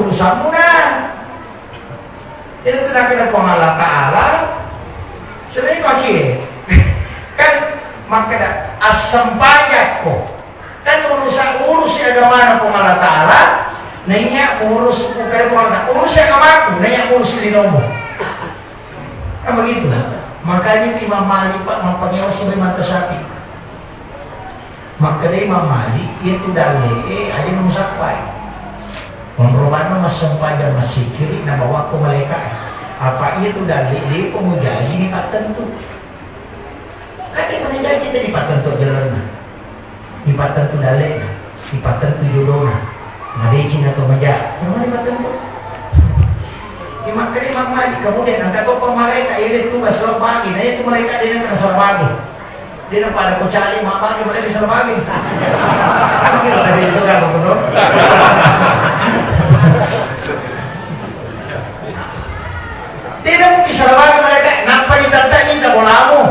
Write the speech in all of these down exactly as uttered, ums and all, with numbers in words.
urusanmu na. Jadi itu nakkeda Puang Allah Ta'ala, sebenarnya maki kan makkeda assempajakko. Kan urusan, urusi agamana Puang Allah Ta'ala, naiya urus, bukan Puang Allah Ta'ala, urusi agamaku, naiya urus linomu. Kan begitu. Makanya Imam Malik, Pak, mappangewa sibai mata sapi. Makkedai Imam Malik, iya tu dalle'e aja musappai. Monrobanna massempajang massikkiri nabawakko malaika'e. Apa iya tu dalle' de'pa mujaji ni pattentu. Kan de'pa najaji tadi pattentu jalanna. Ipattentu dalle'na, ipattentu jodona. Madeceng atau maja, kenapa ipattentu? Imakkeda Imam Malik, kemudian engka toppa malaika, iya, de' tu masalabagi, na iya tu malaika de' nengka nasalabagi. De' na pada ko cali mabbagi, malaika salabagi. Tapi itu kan, betul? De' na mungkin salabagi malaika, nappa ditatta minta bolamu.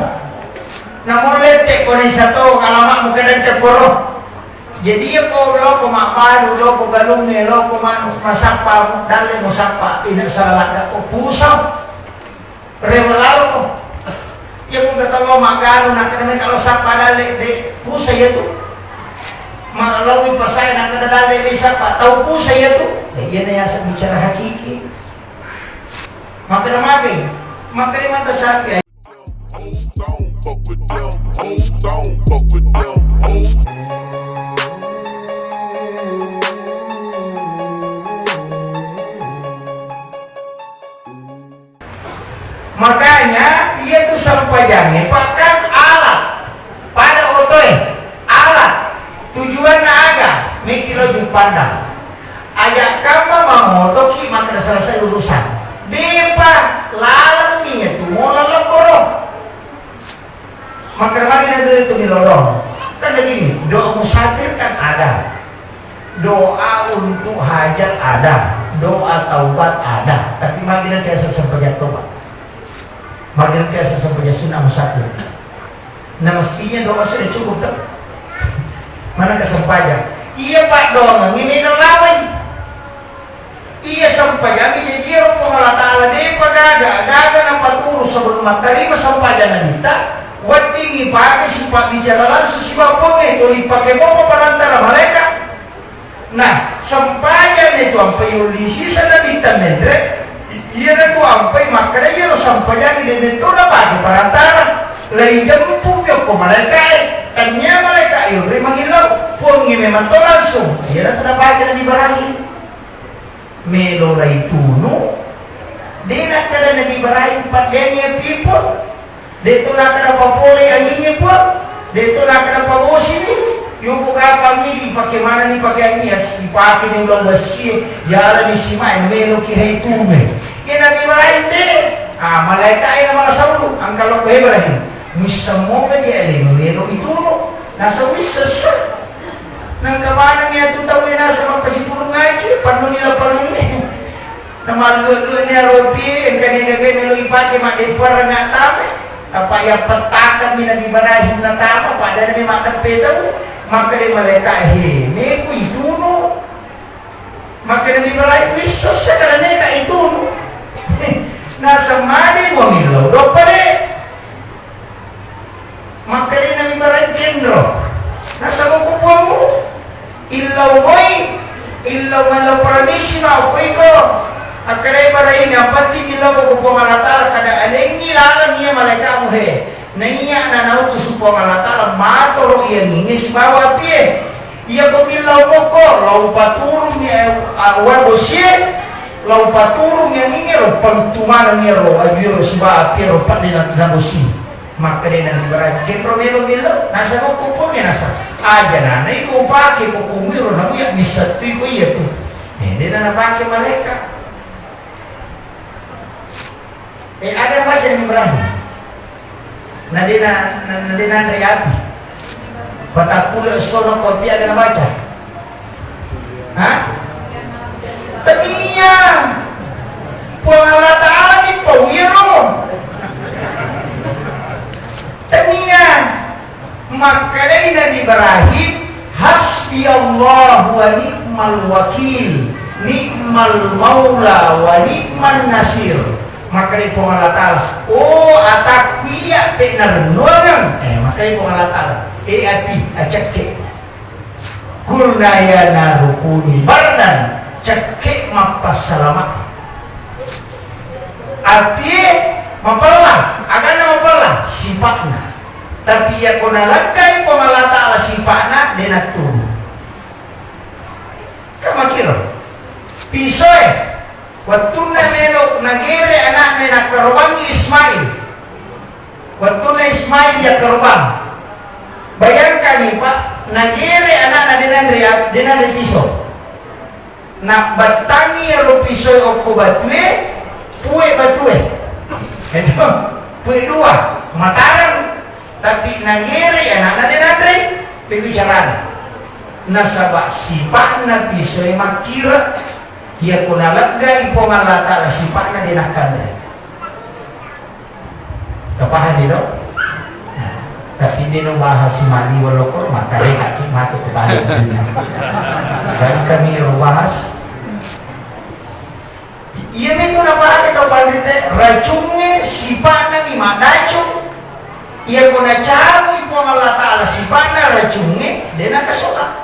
Namo lette' ko naisa to, alama'mu kadang tekkoro. Jadi, iya ko loko mabbalu, loko galungnge, loko ma-, masappa, dalle' musappa, ina' sala ladda ko pusa. Rewa lalo ko. Iya ko engka tau maggalu, nakkeda meka lo sappa dalle', de' pusa iya tu. Ma-, laowi pasae, nakkeda dalle', de' sappa, tau pusa iya tu. Ya, iyana yaseng bicara hakiki. Makkeda magai, makkeda mata sapi. Hoes don't fuck with them. Hoes don't fuck with them. Hoes. Makanya, iya tu sempajangnge, bahkan alat pada otoe, alat tujuanna aga, meki lo juppandang. Aja' kamma mamotoki makkeda selesai urusan. De'pa laleng iya tu mola lokoro. Makkeda magi na dulu tu milodong. Kan begini, doa musafir kan ada. Doa untuk hajat ada, doa taubat ada. Tapi magi na biasa sempajang tobat. Magi na biasa sempajang sunnah musafir. Nah, mestinya doa sudah cukup, toh? Mana kesempatan? Iya, Pak, doang ini lawai. Iya, sempajangi jadi iya Puang Allah Ta'ala, de'pa gaga, gaga napaturu sebelum mattarima sempajang nabitta, weddingngi pake sipabbicara langsung sibawa Puangnge, tuli pake mopa perantara malaikat. Nah, sempajang itu ampai ulli sisa nabitta menre, iyana tu ampai makkeda iyaro sempajang de' metto napake perantara, lai jemput yokko malaikae, tania malaikae yonre mangillau, Puangnge memang to langsung, iyana tu napake Nabi Ibrahim. Melo lai tunu, de' nakkeda Nabi Ibrahim, paddeangngi api Puang, de' to nakkeda papole angingnge Puang, de' to nakkeda pabosini, yoko kapang idi pake manenni pake angi, as-, sipake ni uleng bessie, yala ni simae, meloki hai tunu. Iya Nabi Ibrahim de', ah, malaika e na mala saulu, angka lokko Ibrahim, muisseng moga je alemu melo itunu, naseng wissessa. Nengka maneng iya tu tau e nasaba pasipulung aki, pannuni lapalungnge. Namallue-lue ni aropi, engka ni gagai melo ipake maddeppuareng attama. Apa iya pettakan mi Nabi Ibrahim natama, pada Nabi maddeppe tau. Makkeda malaika, he, meku itunu. Makkeda Nabi Ibrahim, wissessa karena ka itunu. Naseng made gua millau, doppa de. Makkedai Nabi Ibrahim, kenro. Nasaba ko Puangmu, illau moi, illau mellau paramisi mauko iko. Akkedai Ibrahim, yang penting illau ko Puang Allah Ta'ala, kada alengi laleng iya malaikamu he. Naiya nanautusu Puang Allah Ta'ala, matoro iya ninge sibawa apie. Iya ko millau moko, lau paturung iya, ah, uwa bosie, lau paturung iya ninge ro, paluttu maneng iya ro, aju iya ro sibawa apie ro, padde na, na bosi. Makkedai Nabi Ibrahim, kenro melo millau, nasaba ko Puangnge nasaba. Aja nana iko upake ko komuiro namuya missettui ko iya tu. Eh, dena napake malaika. Eh, ada baca Nabi Ibrahim. Nadena, na-, nadena anre api. Patappulo esso na kopi ada nabaca. Hah? Tania. Puang Allah Ta'ala ni pau iyaro. Tania. Makkedai Nabi Ibrahim, hasbiyallahu wa ni'mal wakil. Ni'mal maula wa ni'man nasir. Makkedai Puang Allah Ta'ala, "Oh, atakku iya pe narennuangeng." Eh, makkedai Puang Allah Ta'ala, "Eh, ati, acekke." Kulna ya naru kuni bardan, cekke mappassalama. Apie mapella, aganna mapella, sipa'na. Tapi iya ko naleggai Puang Allah Ta'ala sipa'na, de nattudu. Kan makkiro. Pisoe, wettunna melo nagere anakna nakkarobangngi Ismail. Wettunna Ismail yakkarobang. Bayangkanni, Pak, nagere anakna denanre, denanre piso. Nabbattangi ero pisoe okko batue, pue batue. Itu, pue dua, matareng. Tapi nagere anakna denanre, pebicarana. Nasaba sipa'na pisoe makkira, iya ko naleggai Puang Allah Ta'ala sipa'na de nakkanre. Tapahang di to? Nah, tapi de no bahas mali walo ko, maka de kaki matu ke balik dunia. Dan kami ro bahas. Iya, itu napake tau panrite, racungnge sipa'na ni maddacung. Iya ko nacabui Puang Allah Ta'ala sipa'na racungnge, de nakasola.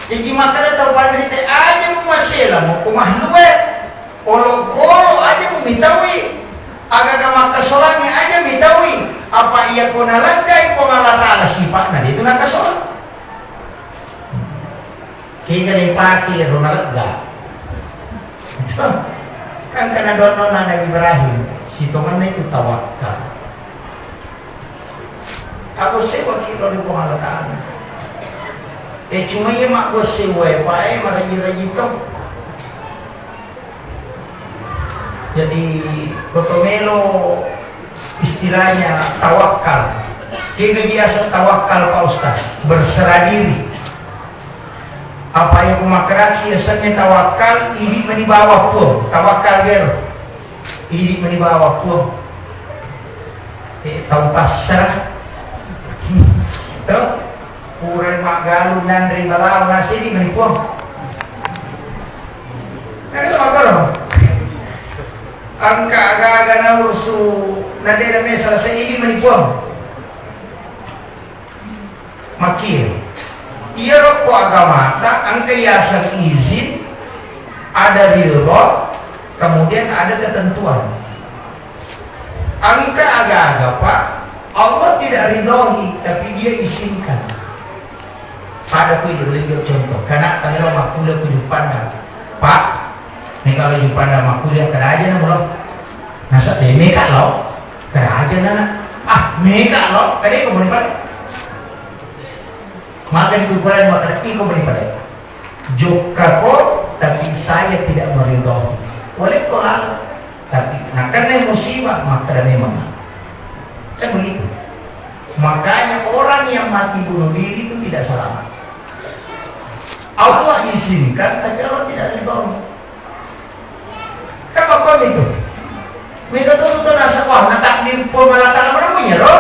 Jaji makkeda tau panrite, aja mumasela mokko mahlue, olokolo aja mumitaui, agaga makkasolangnge aja mitaui, apa iya ko naleggai Puang Allah Ta'ala sipa'na, de tu nakasola. Kega dipake ro nalegga. Kan kana donno Nabi Ibrahim, sitongenna itu tawakkal. Aku sewa kilo di Puang Allah Ta'ala. Eh, cuma iya mak sewa, eh, Pak, eh, maraji-raji to. Jadi, koto melo istilahnya tawakkal. Kega biasa tawakkal, Pak Ustaz? Berserah diri. Apa yang ku makeraki yasenna tawakkal, idi mani bawa Puang, tawakkal gero. Idi mani bawa Puang. Eh, tau passerah. Tuh, kurang maggalu nanre balawa nasi idi mani Puang. Engka aga-aga naurusu nadena mesa selesai idi mani Puang. Makkiye. Iyaro ko agamata engka yaseng izin, ada ridho, kemudian ada ketentuan. Engka aga-aga, Pak, Allah tidak ridhoi, tapi Dia izinkan. Pada ku ijo, contoh, kana tangelo makkulia ku Juppanda. Pak, meka lo Juppanda makkulia, kada aja na mulo. Nasa de meka lo, kada aja na. Ah, meka lo, kada iko muni pada. Maka di kukuran maka iko muni pada. Jokka ko, tapi saya tidak meridhoi. Boleh ko lalo, tapi nakenna musibah, maka ada memang. Kan begitu. Makanya orang yang mati bunuh diri itu tidak selamat. Allah izinkan, tapi Allah tidak ridho. Kan makkoni tu. Mega to, to nasaba natakdir Puang Allah Ta'ala mana punya ro?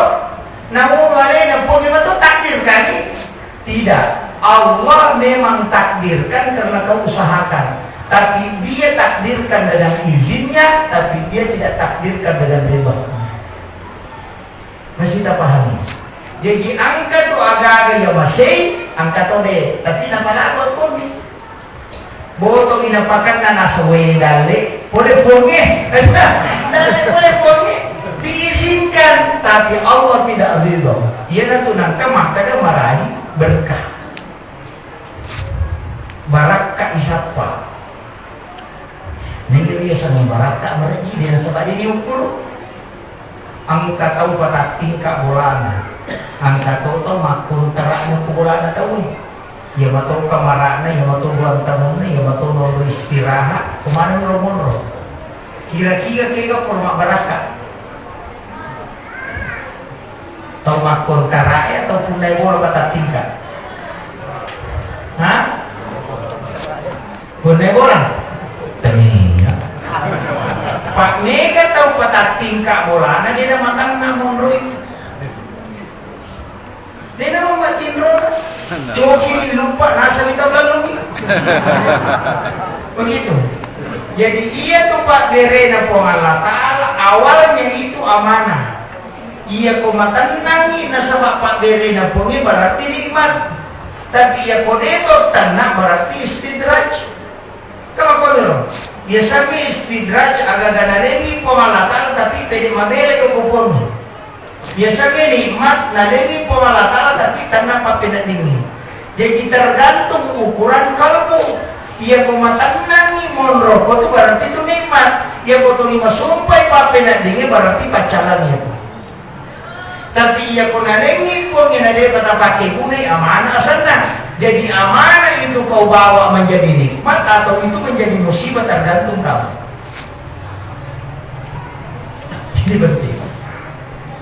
Namu mare na Puang memang to takdir kan? Tidak. Allah memang takdirkan karena kau usahakan. Tapi Dia takdirkan dengan izinnya, tapi Dia tidak takdirkan dengan ridho. Mesti tapahami. Jaji engka tu aga-aga iya masei, engka to de, tapi napalabo Puangnge. Boto'i napakenna nasawe dalle pole Puangnge. Dalle pole Puangnge. Diizinkan, tapi Allah tidak ridho. Iyanatu nengka makkeda maraji berkah. Barakka isappa. Nengka riaseng barakka maraji, de nasaba de diukkuru. Engka tau patattingka bolana. Engka to tau makkontara'na ko bolana tauwe. Iya mato kamara'na, iya mato ruang tamunna, iya mato nonro istirahat, ko maneng ro monro. Kira-kira kega pura mabbarakka? Tau makkontara'e atau punnai bola patattingka? Ha? Punnai bola? Tania. Pak, mega tau patattingka bolana, de namatanna monroi. De namatinro. Coki lupa nasa kita lalu. Begitu. Jadi, iya tu pabberena Puang Allah Ta'ala, awalnya itu amanah. Iya ko matennangi nasaba pabberena Puangnge, berarti nikmat. Tapi iya ko deto tenna, berarti istidraj. Kama koniro. Iya sangi istidraj, agaga narengi Puang Allah Ta'ala, tapi pede mabele ko kopongi. Biasanya nikmat nalengi Puang Allah Ta'ala, tapi tenna pappeneddingngi. Jadi, tergantung ukuran kalbu. Iya ko matennangi monroko tu berarti tu nikmat. Iya ko tuli masumpai pappeneddingngi berarti paccalang itu. Tapi iya ko nalengi Puangnge na depa tapake gunai, amanah asenna. Jadi, amanah itu kau bawa menjadi nikmat atau itu menjadi musibah, tergantung kamu. Ini penting.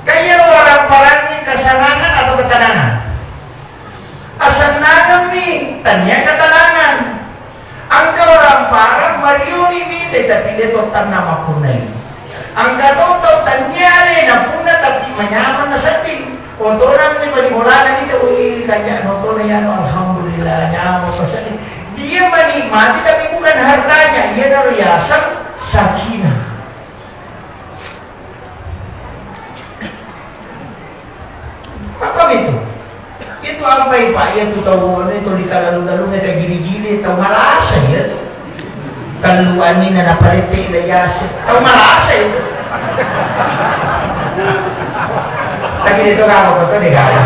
Kaya waramparang ni kesenangan atau ketenangan? Asennangemmi, tania ketenangan. Engka waramparang mariuni mite, tapi de to tenna mapunnai. Engka to tau tania alena punna, tapi manyameng nasedding. Otonang ni bali bolana ni tau, ih, kanja notona ya, alhamdulillah, nyameng nasedding. Dia menikmati, tapi bukan hartanya. Iya naro yaseng sakinah. Apa itu? Itu apa, Pak? Iya tu tau, anu, itu di kalalu-lalu, mereka gili-gili, tau malasa iya tu. Kalluanni na naparete na yase, tau malasa itu. Tapi dia tu kamu, betul dia kamu.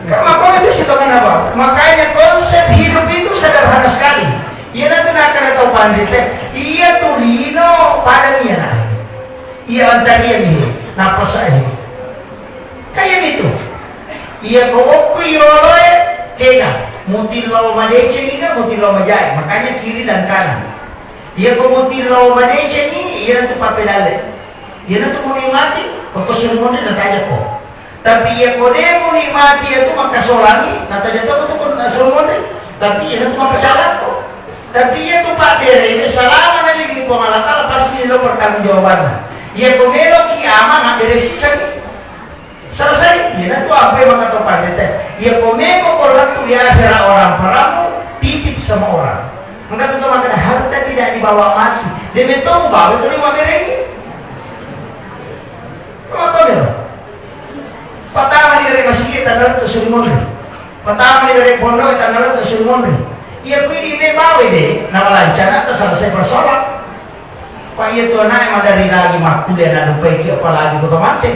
Makanya itu sih, teman apa? Makanya konsep hidup itu sederhana sekali. Iya, nanti nak kena tahu pandite. Iya tu lino pada iya na. Iya antaria ni. Napa saya? Kayak gitu. Iya ko okko yoloe, kega. Mutillo madeceng iga, mutillo majai. Makanya kiri dan kanan. Iya ko mutillo madeceng i, iya nanti papedalle. Iyanatu munikmati, pokko suri monri natajakko. Tapi iya ko de munikmati iyatu makkasolangi, nataja to ko suri monri. Tapi iyanatu mappacalakko. Tapi iyatu pabberene salama nalengi Puang Allah Taala pasti lo pertanggungjawabanna. Iya ko meloki ama nabbere siseng. Selesai, iyanatu ampe maka to pandete. Iya ko meko ko lettu i akhera orang paramu, titip sama orang. Maka tentu maka harta tidak dibawa mati. Demikian bawa itu maberengi. Kamu tahu ya? Pertama di dari masjid tanggal itu suri monri. Pertama di dari pondok tanggal itu suri monri. Iya, kui di me bawa deh. Nama lancar atau selesai bersolat. Pak, iya tu anak yang dari lagi makkuliah, nak lupai ki apalagi kota mate.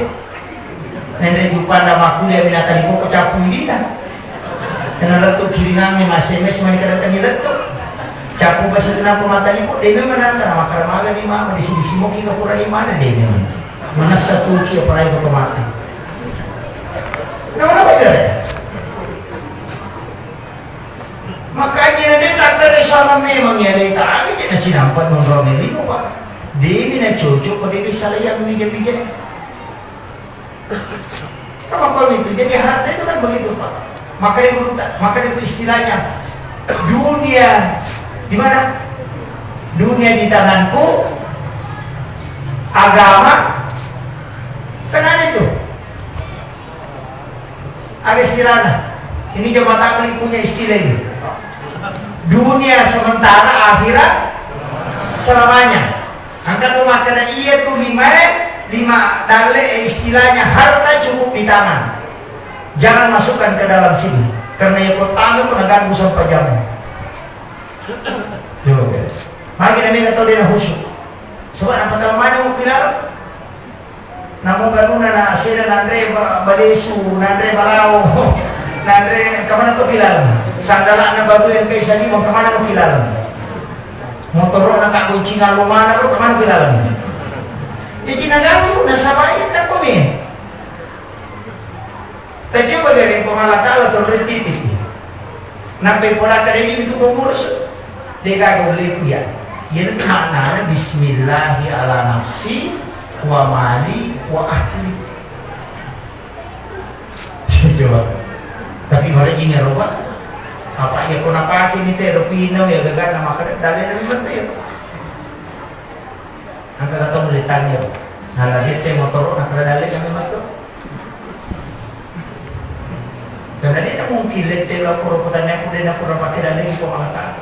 Nende jupanda makkuliah, minata di pokok capu dina. Kena lettu kiringannya, S M S mai kada kani lettu. Capu bahasa kenapa mata ibu, dene menang, karena makar maga di mama, di sini simoki ke pura di mana, dene. Manessa tuki apalagi kota mate. Nah, mana belajar ya? Makanya de takkeda sama memang ya de ta agi je na cinampa nonro melino, Pak. Demi na cocok ko de salah yang mija-mija. Apa kau itu? Jadi harta itu kan begitu, Pak. Makanya guru ta-, makanya itu istilahnya dunia di mana? Dunia di tanganku, agama kan ada itu. Ada istilahnya. Ini jemaah tabligh punya istilah ini. Dunia sementara, akhirat selamanya. Angka tu makkeda iya tu lima, lima dalle, eh, istilahnya harta cukup di tangan. Jangan masukkan ke dalam sini. Karena ya kota pun ganggu sampajammu. Yo, oke. Magi na mega tau de na husu. Sebab napa tau mana mau kilalang? Namo ganuna na asena nanre ba-, badesu, nanre balao, nanre kemana tu kilalang? Sandalana baru yang kaisa lima, kemana mau kilalang? Motorona tak kunci ngallo mana ro, kemana kilalang? Jadi naganggu nasaba iya kan kome. Tacoba gare Puang Allah Taala to ri titip. Nampai pola kada itu pengurus. Dega golle kuya. Iya tu maknana bismillahi ala nafsi wa mali wa ahli. Coba. Tapi mari ini roba. Apa iya ko napake ni te ro pino ya gaga na makkeda dalle nabi mate ya. Angka kata mulai tanya. Nala dette motoro na kada dalle kami matu. Karena dia mungkin lette lo pura pertanyaan ku dia pura pakai dalle di Puang Allah Ta'ala.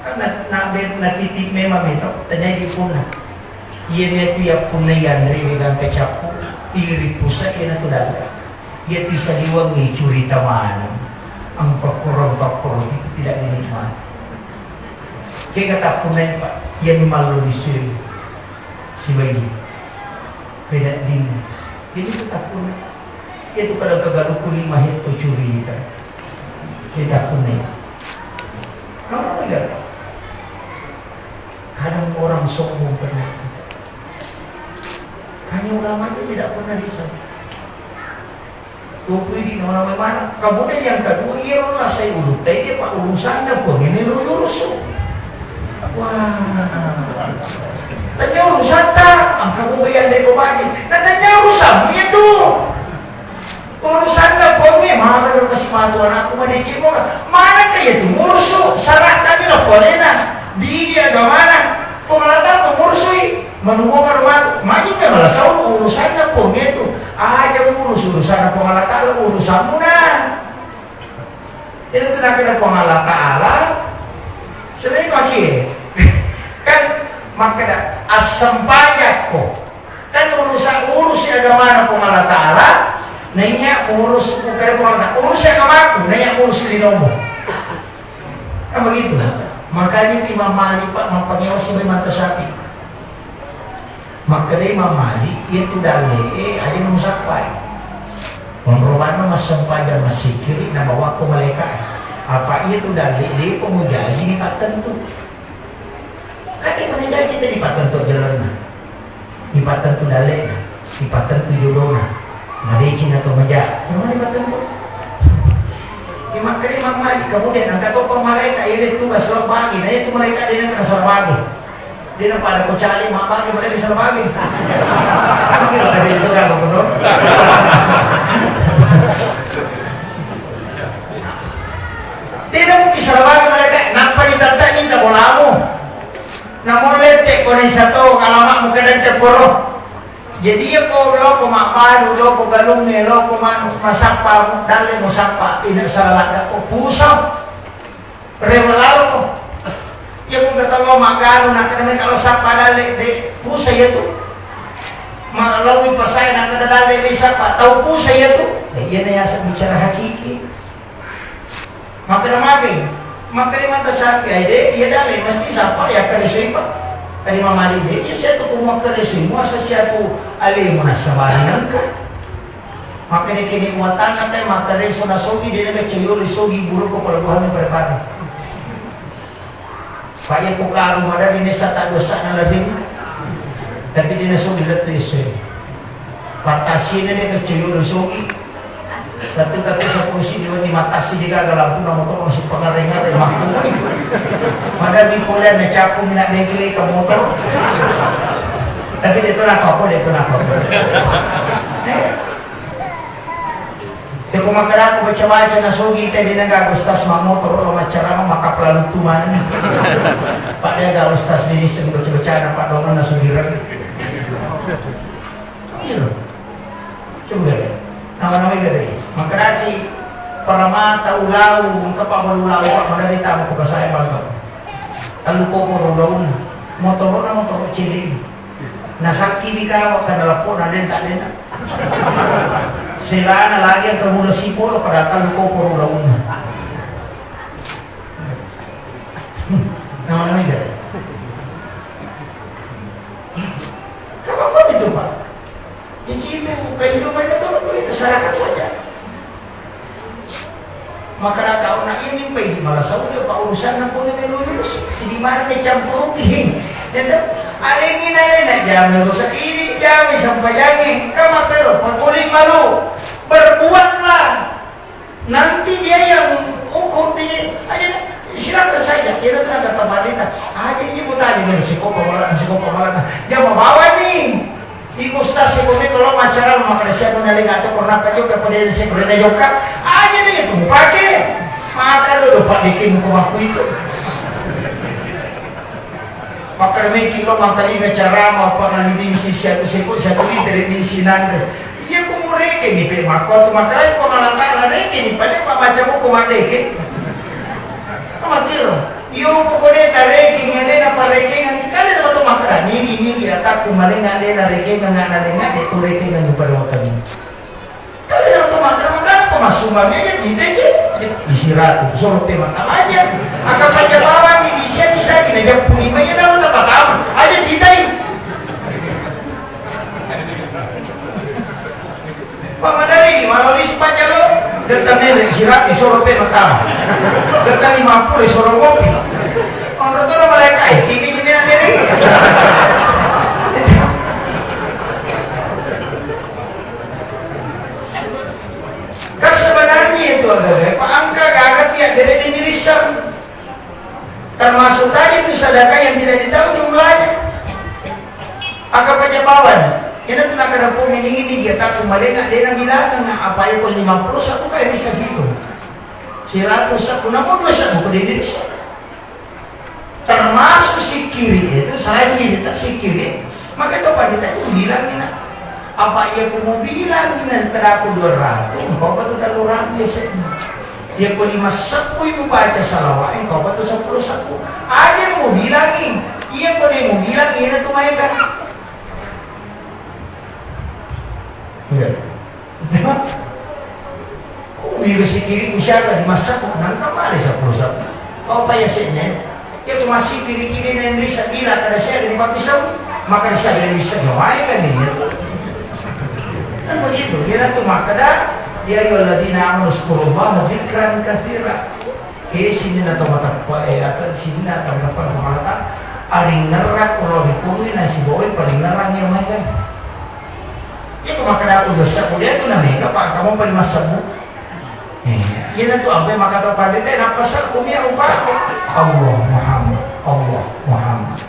Karena nabe na titip memang itu terjadi punna. Iya dia tiap punna yang dari megang kecapku iri pusat iya tu dalle. Iya tu saliwang i curita mana. Angka kurang tak perlu itu tidak dinikmati. Kega tappunnai, Pak, iya mi mallo disui sibawa pedaddinna. Jadi itu tappunnai. Iya tu kadang kegalukku lima hetto curita. Saya tappunnai. Kamu enggak? Kadang orang sombong pernah. Kami ulama itu tidak pernah bisa. Tuku idi nama-nama mana? Kemudian yang kedua, iya lo nasai ulutta, iya pak urusanna pengene lo urusu. Wah, tanya urusan ta, angka buka yang dari kau bagi. Nah, tanya urusanmu iya tu. Urusanna ponge, mana lo kasih matu anakku mana cimo? Mana kaya tu ngurusu, salah kami lo ponena. Di dia agamana, pengelatan pengurusui. Menunggu karma, maju memang saung urusanna ponge tu. Aja urus urusanna Puang Allah Ta'ala, urusanmu na. Itu tu nakena Puang Allah Ta'ala. Sebenarnya maki kan makkeda assempajakko. Kan urusan urus agamana Puang Allah Ta'ala. Naiya urus bukan Puang Allah Ta'ala. Urus agamaku, naiya urus linomu. Kan begitu. Makanya Imam Malik pak mappangewa sibai mata sapi. Makkedai Imam Malik, iya tu dalle'e aja musappai. Onrobanna massempajang massikkiri nabawakko malaika'e. Apa iya tu dalle' de' pemujaji ni pattentu. Kan iya pemujaji tadi pattentu jalanna. Ipattentu dalle'na, ipattentu jodona. Madeceng atau maja. Kemana ipattentu? Imakkede Imam Malik, kemudian angka toppa malaika, iya tu basra bagi, na iya tu malaika de' nengka nasara bagi. Dia nampak ada kocali, mak bagi, mereka nasara bagi. Mungkin ada itu kan, betul? Dia mungkin nasara bagi mereka, nampak di tata ini tak bolamu. Namun lettek kau ni satu, alamatmu kadang terporo. Jadi iya ko loko mabbalu, loko galungnge, loko ma-, masappa, dalle musappa, ina salah ladda ko puso. Rewa lalo ko. Iya ko kata lo maggalu, nakkeda meka lo sappa dalle, de pusa iya tu. Ma lawi pasai nakkeda dalle de sappa, tau pusa iya tu. Eh, iya na yaseng bicara hakiki. Makkeda magai, makkeda mata sapi ai de, iya dalle mesti sapa ya kare sui pa. Tadi mamali de, iya sia tu kumua kare sui, muasa sia tu alemu nasabari nengka. Makkeda kene muatanna te, makkeda so nasogi de nengka coyolo sogi buruk ko pelabuhan prepare. Paya ko karu madari nessa tak dosa na lebih. Tapi de nasogi lettu isu. Patasina de kecil sogi. Tapi tapi sepuluh sini wenni matasi de gaga lampu na motor masuk pengareng-areng makku. Madari pole na capu mina dengkle ke motor. Tapi de tu napa ko, de tu napa ko. Eh. Te ko makkeda ko baca-baca nasogi te de nengka ustaz mammoto ro maccarama maka pelaluttu maneng. Padahal ga ustaz de nisseng baca-bacana padongan nasogireng. Iya. Coba deh. Nama-nama gede. Makkedaki paramata ulau, engka pa ulau, Pak, madari tamu ko kasai bangka. Tellu kopo ro daun. Motorona motoro cedde. Nasakki mi kawa kada leppo na denta dena. Selana lagi yang kemula sipolo pada tellu kopo ro daunna. Nama-nama gede. Kapan itu, Pak? Jadi, itu kehidupan itu begitu, serahkan saja. Makkeda tau na iya mimpai di malasau dia, Pak, urusanna pole melo urus. Sidimana ni campuruki. Itu, alengi na lena jami urusan ini, jami sampajangi. Kama pero, pakuling malu. Berbuatlah. Nanti dia yang ukur di, aja, silakan saja. Kita tu nak kata balita. Aja ni buta ni, sikopa malah, sikopa malah. Jama bawa ni. Iko ustaz siko me kalau macara makan siapa nali kata korna pajo ke pada siko rena joka. Aja ni itu pakai. Maka dulu pak bikin muka aku itu. Makkaremeki lo mangkalinga carama, apa nalibing si siatu seko, siatu litere bing sinanre. Iya ku murekengi pe makko tu makkarai ko malakana rekengi pada pa maca buku madeke. Amatiro. Iyo pokone tarekengi ade na parekengan kale na to makkara nini nini atakku malenga ade na rekengan na denga de ku rekengan pada waktu. Tapi dalam pemahaman kan pemassumbangnya aja tidak aja. Isi ratu, solo tema aja. Maka pada bawang ini bisa bisa kita jam pulima ya dalam tempat apa aja kita ini. Pak Madari, malam ini sepanjang lo, tetap ini isi ratu, solo tema kamu. Tetap lima puluh, solo kopi. Orang tuh mereka, eh, ini jadi nanti nih. Kan sebenarnya itu adalah, Pak, angka gaga tiap beda di Indonesia. Termasuk tadi itu sedekah yang tidak ditahu jumlahnya. Angka pejabawan. Ini tuh nak ada pun ini, ini dia tak kembali nak dia bilang dengan apa itu lima puluh satu kali bisa gitu. Seratus satu, namun dua satu di Indonesia. Termasuk sikiri itu, selain diri tak sikiri, maka itu pandita itu bilang ini, apa iya ku mau bilang ini, teraku dua ratus, engkau apa tuh telu ratus biasanya. Iya ku lima sepuluh ibu baca salawat, engkau apa tuh sepuluh sepuluh. Ada yang mau bilang ini, iya ku ada yang mau bilang ini tuh mereka. Iya. Iya. Oh, iya, sikiri ku siapa di masa ku nang kamari sepuluh sepuluh. Oh, payah sih, Nen. Ya, ku masih kiri-kiri dan bisa kira kada saya dari papi sau. Maka saya dari bisa jawai kan ini. Kan begitu. Dia nanti maka dah, ya ayyuhalladzina amanu dzkurullaha dzikran katsira. Eh, sininna tau mateppa, eh, ata-, sininna tau mateppa, mata, aringngerang ko lao ri Puang, nasibawai paringngerang iya maega. Iya ko makkeda aku dosa, ko dia tu namega, Pak, kamu paling masebbu. Eh, iya natu ampe maka tau pandita, nappa sa kumi aku pakai. Allah Muhammad, Allah Muhammad.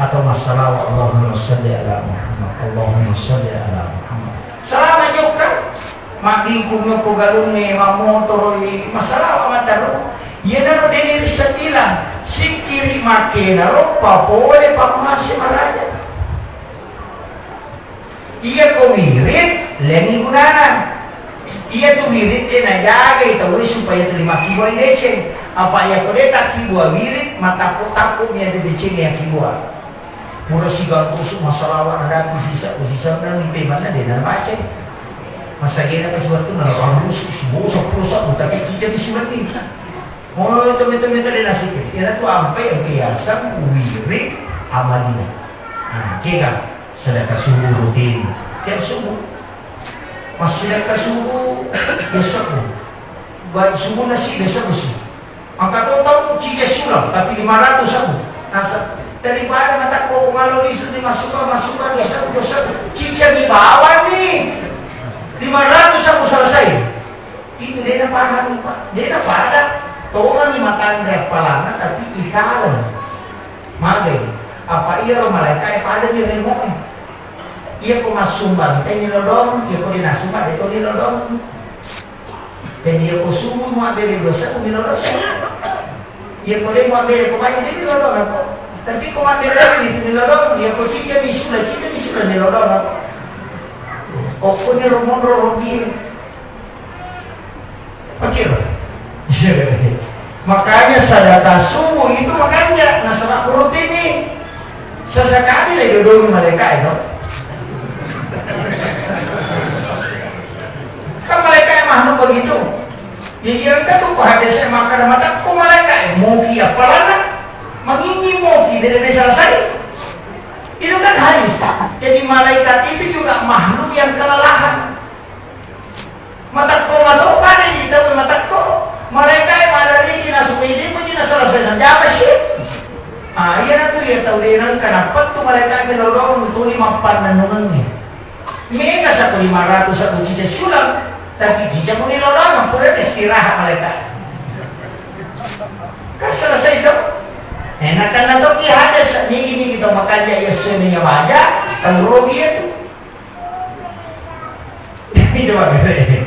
Atau massalawa, Allahumma salli ala Muhammad, Allahumma salli ala Muhammad. Salama jokka, mabbingkung ko galungnge, mammotoroi, massalawa mataro. Iyanaro deni rissetilang, sikkiri makkenaro papole pammase maraja. Iya ko wirid, lengi gunana. Iya tu wirid e najagai tau supaya terima kibua deceng. Apa iya ko de takkibua wirid, matappu-tappu mi ada deceng ya kibua. Pura sigaga kusuk massalawa nadapi sisa, sisa nang ipe manna de nana baca. Masagena pas waktu nalapang kusuk sibu sepuluh sabu tapi kita bisi mandi. Oh, itu, itu, itu de nasike. Iya tu ampe yang biasa wirid amalia. Nah, kega. Sedekah subuh rutin tiap subuh. Pas sedekah subuh, ya subuh. Baik subuh nasi, ya subuh sih. Angka tau tau cica sulang, tapi lima ratus sabu. Nasa, daripada mata kau malu isu di masukan, masukan, ya subuh, ya subuh. Cica di bawah nih. Lima ratus sabu selesai. Itu de napahang, Pak. De napada. Tongangi matanre appalanna, tapi ikaleng. Magai. Apa iyaro malaeka e pada mi remoe. Iya ko massumbang, te nilodong, iya ko de nassumbang, de to nilodong. Jadi iya ko subuh muabbere dosa, ko nilodong. Iya ko de muabbere ko banyak, de nilodong ako. Tapi ko mabbere lagi, itu nilodong, iya ko cica misula, cica misula nilodong ako. Okko ni romonro rogi. Oke, Pak. Makanya sedekah subuh itu makanya nasaba rutin nih. Sesekali le dodongi malaeka itu. Kan malaeka yang makhluk begitu. Jadi yang ketuk hadis yang makan mata ko malaeka moki apalana mengingi moki dari selesai. Itu kan hadis. Jadi malaikat itu juga makhluk yang kelelahan. Matekko mato pada di tau matekko. Malaeka e madariki nasupede pajina selesai na japa sih. Ah, iya natu iya tau de nengka napettu malaeka e lolong tuli mappanna nungengi. Mega satu lima ratus satu cica sulang, tapi cica muni lolong pura istirahat malaeka. Kan selesai itu. Enak kan natoki hadis niki niki tau makanja iya suami iya baja, tau rogi itu. Coba bere.